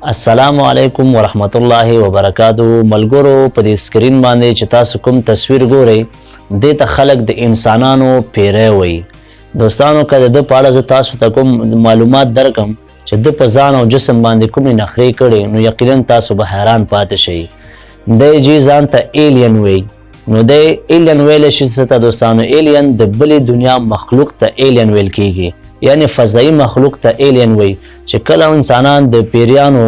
السلام علیکم ورحمت الله وبرکاته. ملګرو، په دې سکرین باندې چې تاسو کوم تصویر ګورئ، دې ته خلک د انسانانو پیری وایي. دوستانو، که د ده په اړه زه تاسو ته کوم معلومات درکم چې ده په ځان او جسم باندې کومې نخرې کړې، نو یقینا تاسو به حیران پاتې شئ. دی جی ځان ته alien وایي. نو دی alien ویلی شي څه ته دوستانو؟ alien د بلې دنیا مخلوق ته alien ویل کیږي، یعنی فضایي مخلوق ته alien وایي. چې کله انسانان د پیریانو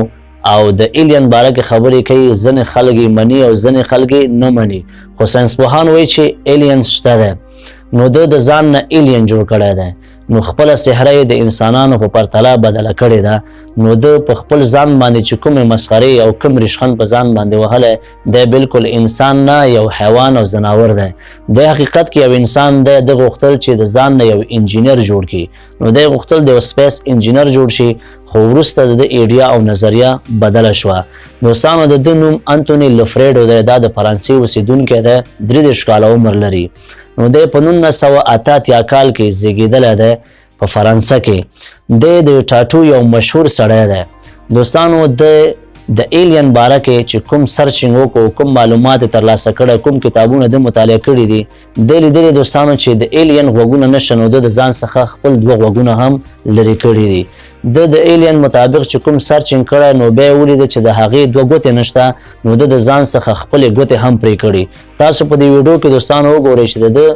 او د alien باره کې خبرې کوي، ځینې خلک یې مني او ځینې خلک یې نه مني، خو ساینسپوهان وایي چې alien شته دی. نو ده د ځان نه alien جوړ کړی دی، نو خپله څهره یې د انسانانو په پرتله بدله کړې ده. نو ده په خپل ځان باندې چې کومې مسخرې او کوم ریشخند په ځان باندې وهلی دی، بالکل انسان نه، یو حیوان او ځناور دی. دی حقیقت کې یو انسان دی. ده غوښتل چې د ځان نه یو انجینر جوړ کړي، نو دی غوښتل د یو space engineer جوړ شي، خو وروسته د ده ایډیا او نظریه بدله شوه. دوستانو، د ده نوم انتوني لفریډو دی. دا د فرانسې اوسېدونکی دی، 33 کاله عمر لري. نو دی په 1988 کال کې زیږېدلی دی په فرانسه کې. دی د ټاټو یو مشهور سړی دی. دوستانو، دی د alien باره کې چې کوم searching وکړو، کوم معلومات یې ترلاسه کړی، کوم کتابونه ده مطالعه کړي دي، دی لیدلي دوستانو چې د alien غوږونه نشته، نو ده د ځان څخه خپل دوه غوږونه هم لرې کړي دي. ده د alien مطابق چې کوم searching کړی، نو بیا یې ولیده چې د هغې دوه ګوتې نشته، نو ده د ځان څخه خپلې ګوتې هم پرې کړي. تاسو په دې ویډیو کې دوستانو وګورئ چې د ده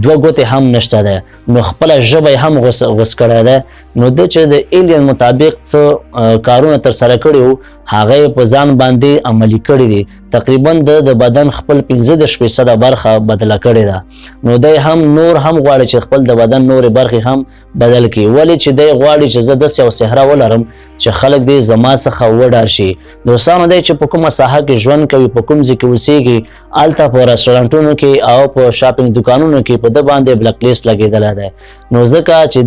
دوه ګوتې هم نشته ده، نو خپله ژبه یې هم غوڅ کړی ده. نو ده چې د alien مطابق څه کارونه ترسره کړي وو، هغه یې په ځان باندې عملي کړي دي. تقریبا ده د بدن خپل 35% برخه بدله کړې ده. نو دی هم نور هم غواړي چې خپل د بدن نورې برخې هم بدل کړي، ولې چې دی غواړي چې زه داسې یو څهره ولرم چې خلک دې زما څخه وډار شي. دوستانو، دی چې په کومه ساحه کې ژوند کوي، په کوم ځای کې اوسېږي، هلته په رستورانټونو کې او په shopping دوکانونو کې په ده باندې black list لګېدلی دی. نو ځکه چې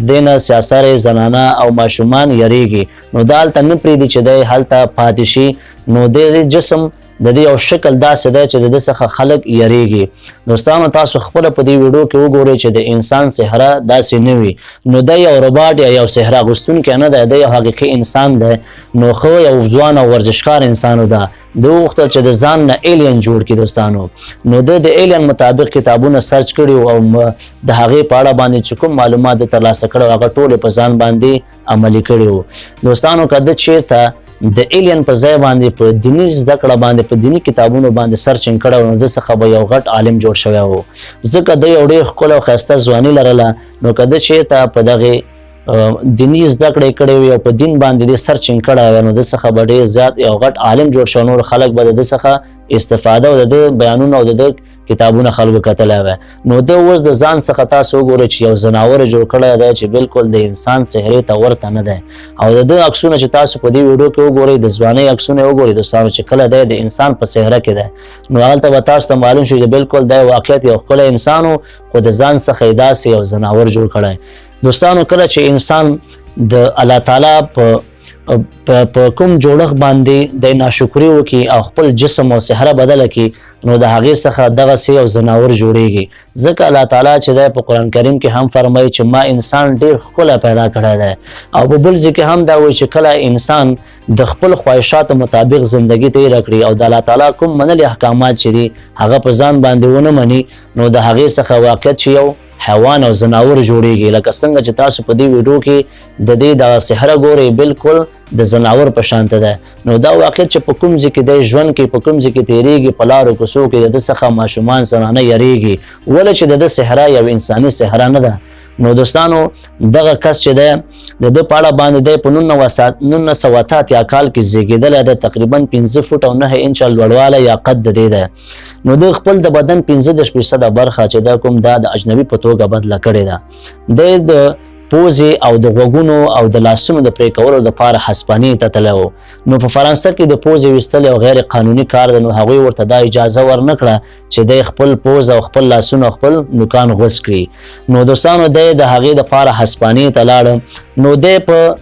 دی نه سیاسرې زنانه او ماشومان یریږي، نو دا هلته نه پرېږدي چې دی هلته پاتې شي. نو د دې جسم د دې یو شکل داسې دی چې د ده څخه خلک یریږي. دوستانو، تاسو خپله په دې ویډیو کې وګورئ چې د انسان څهره داسې نه وي. نو دی یو روباټ یا یو څهره اغوستونکی نه دی، دی یو حقیقي انسان دی. نو ښه یو ځوان او ورزشکار انسان ده. ده وغوښتل چې د ځان نه alien جوړ کړي. دوستانو، نو ده د alien مطابق کتابونه search کړي او د هغې په اړه باندې چې کوم معلومات ده ترلاسه کړي، هغه ټول یې په ځان باندې عملي کړي وو. دوستانو، که ده چېرته د alien په ځای باندې په دیني زده کړه باندې، په دیني کتابونو باندې searching کړی و، نو ده څخه به یو غټ عالم جوړ شوی و، ځکه ده یو ډېر ښکلی او ښایسته ځواني لرله. نو که ده چېرته په دغې دیني زده کړې کړې وي او په دین باندې دې searching کړی وی، نو ده څخه به ډېر زیات یو غټ عالم جوړ شوی، نور خلک به د ده څخه استفاده او د ده بیانونه او د ده کتابونه خلکو کتلی وی. نو ده اوس د ځان څخه تاسو وګورئ چې یو ځناور جوړ کړی دی چې بالکل د انسان څهرې ته ورته نه دی. او د ده عکسونه چې تاسو په دې ویډیو کې وګورئ، د ځوانۍ عکسونه وګورئ دوستانو، چې کله دی د انسان په څهره کې دی، نو هلته به تاسو ته معلوم شي چې بالکل دی واقعیت یو ښکلی انسان و، خو د ځان څخه یې داسې یو ځناور جوړ کړی. دوستانو، کله چې انسان د الله تعالی په کوم جوړښت باندې د ناشکري وکړي او خپل جسم او څهره بدله کړي، نو د هغې څخه دغسې یو ځناور جوړیږي. ځکه الله تعالی چې دی په قرآن کریم کې هم فرمایي چې ما انسان ډېر ښکلی پیدا کړی دی، او په بل ځای کې هم دا وایي چې کله انسان د خپل خواهشاتو مطابق زندگی تیره کړي او د الله تعالی کوم منلي احکامات چې دي هغه په ځان باندې ونه مني، نو د هغې څخه واقعیت چې یو حیوان او ځناور جوړیږي. لکه څنګه چې تاسو په دې ویډیو کې د دې دغه څهره ګورئ، بالکل د ځناور په شان ته ده. نو دا واقعیت چې په کوم ځای کې دی ژوند کې، په کوم ځای کې تیریږي، په لارو کوڅو کې د ده څخه ماشومان زنانه یریږي، ولې چې د ده څهره یو انساني څهره نه ده. نو دوستانو، دغه کس چې دی د ده په اړه باندې دی په 1988 کال کې زیږېدلی دی، تقریبا 5 فوټ او 9 انچه لوړوالی یا قد د دې دی. نو ده خپل د بدن 35% برخه چې دا کوم دا د اجنبي په توګه بدله کړې ده. دی د پوزې او د غوږونو او د لاسونو د پرې کولو دپاره هسپانیې ته تللی و. نو په فرانسه کې د پوزې ویستل یو غیر قانوني کار دی، نو هغوی ورته دا اجازه ورنه کړه چې دی خپل پوز او خپل لاسونه او خپل نوکان غوڅ کړي. نو دوستانو، دی د هغې دپاره هسپانیې ته لاړ. نو دی په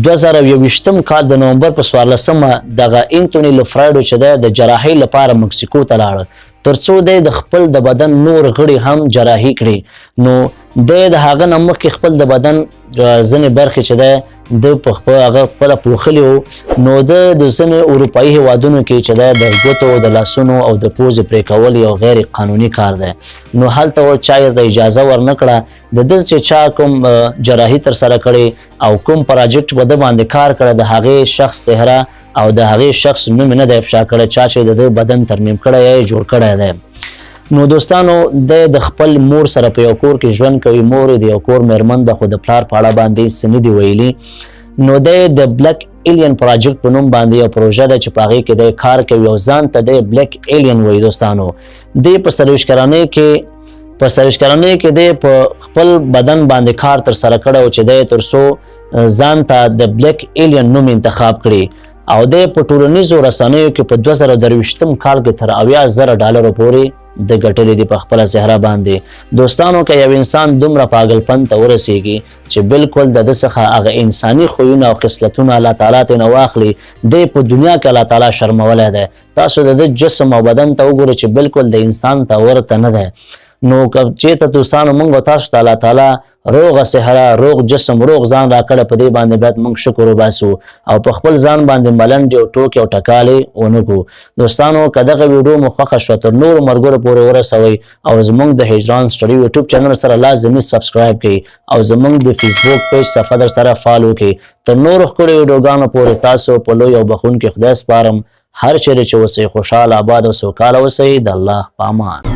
2021 کال د نومبر په 14 دغه انتوني لوفرایډو چې دی د جراحۍ لپاره مکسیکو ته لاړ، ترڅو دی د خپل د بدن نور غړي هم جراحي کړي. نو دی د هغه نه مخکې خپل د بدن ځینې برخې چې دی ده په خپل هغه خپله پوښلي وو. نو ده د ځینو اروپایي هیوادونو کې چې ده د ګوتو د لاسونو او د پوزې پرې کول یو غیر قانوني کار دی، نو هلته ور چا یې اجازه ورنه کړه. د ده چې چا کوم جراحي ترسره کړې او کوم پراجیکټ په ده باندې کار کړی، د هغې شخص څهره او د هغې شخص نوم نه دی افشا کړی چا چې د ده بدن ترمیم کړی یا یې جوړ کړی دی. نو دوستانو، دی د خپل مور سره په یو کور کې ژوند کوي. مور یې د یو کور میرمن ده، خو د پلار په اړه باندې څه نه دي ویلي. نو دی د بلک ایلین پروجیکټ په نوم باندې یو پروژه ده چې په هغې کې دی کار کوي او ځان ته دی بلک ایلین وایي. دوستانو، دی په 40 کلنۍ کې دی په خپل بدن باندې کار تر سره کړی او چې دی تر څو ځان ته د بلک ایلین نوم انتخاب کړي، او دی په ټولنیزو رسنیو کې په 2023 کال کې تر 70,000 ډالرو پورې د ګټلې دي په خپله څهره باندې. دوستانو، که یو انسان دومره پاګلپن ته ورسیږي چې بالکل د ده څخه هغه انساني خویونه او خصلتونه الله تعالی ترې نه واخلي، دی په دنیا کې الله تعالی شرمولی دی. تاسو د ده جسم او بدن ته وګورئ چې بالکل د انسان ته ورته نه دی. نو که چېرته دوستانو موږ تاسو ته الله تعالی روغه څهره، روغ جسم، روغ ځان راکړی، په دې باندې باید موږ شکر وباسو او په خپل ځان باندې ملنډې او ټوکې او ټکالې ونه کړو. دوستانو، که دغه ویډیو مو خوښه شوه، تر نورو ملګرو پورې ورسوئ او زموږ د هجران سټډي یوټیوب چینل سره لازمي subscribe کړئ او زموږ د فیسبوک page صفحه در سره follow کړئ. تر نورو ښکلو ویډیوګانو پورې تاسو په لوی او بخښونکي خدای سپارم. هر چېرې چې اوسئ، خوشحاله، آباد او سوکاله اوسئ. د الله په امان.